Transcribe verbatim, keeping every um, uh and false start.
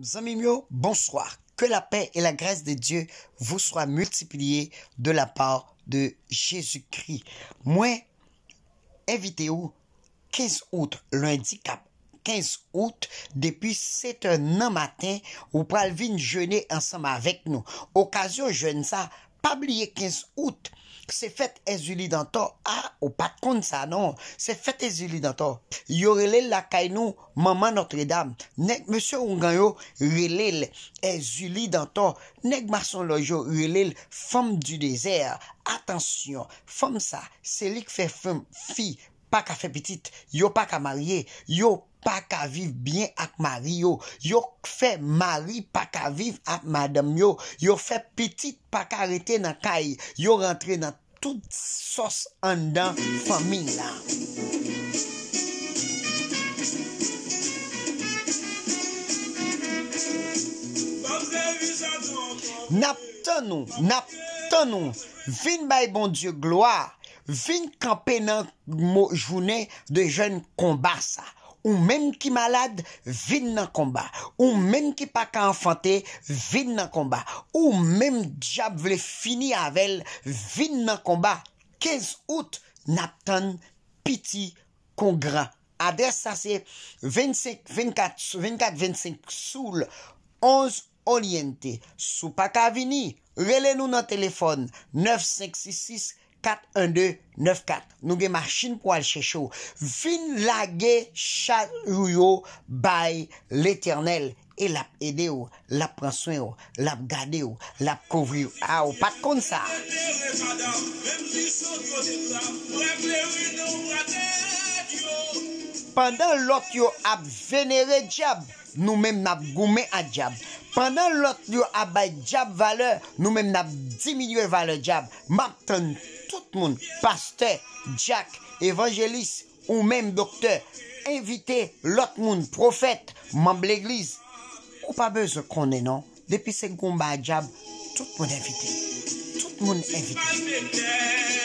Zanmi m yo, bonswa. Que la paix et la grâce de Dieu vous soient multipliées de la part de Jésus-Christ. Mwen envite w kenz out, lendi k ap kenz out, depi sèt è nan maten, ou pral vin jene ansanm avèk nou. Okazyon jèn sa, pa bliye kenz out, se fèt Èzili Dantò. A, ou pa t konn sa non. Se fèt Èzili Dantò. Yo rele l lakay nou Manman Nòtredam. Nèg mesye oungan yo rele l Èzili Dantò. Nèg masonlòj yo rele l Fanm di dezè. Atansyon, fanm sa, se li k fè fanm, fi pa ka fè pitit, yo pa ka marye, yo pa ka viv byen ak mari yo, yo fè mari pa ka viv ak madanm yo, yo fè pitit pa ka rete nan kay, yo rantre nan tout sòs anndan fanmi la. N ap tann ou, n ap tann ou. Vin bay Bondye glwa. Vin kanpe nan mo-, jounen de jèn konba sa. Ou menm ki malad, vin nan konba. Ou menm ki pa ka anfante, vin nan konba. Ou menm dyab vle fini avè l, vin nan konba. Kenz out, n ap tann piti kon gran. Adrès sa se vennsenk vennkat, vennkat vennsenk Soul, onz Oriente. Si w pa ka vini, rele nou nan telefòn nèf senk sis sis kat en de nèf kat. Nou gen machin pou al chèche w. Vin lage chay ou yo bay Letènèl e l ap ede w, l ap pran swen w, l ap gade w, l ap kouvri w. A, ou pa t konn sa? Pandan lòt yo ap venere dyab, nou menm n ap goumen ak dyab. Pandan lòt yo ap bay dyab valè, nou menm n ap diminye valè dyab. M ap tann tout moun, pastè, dyak, evanjelis, ou menm doktè, envite lòt moun, pwofèt, manm legliz. Ou pa bezwen konnen non. Depi se konba dyab, tout moun envite. Tout moun envite.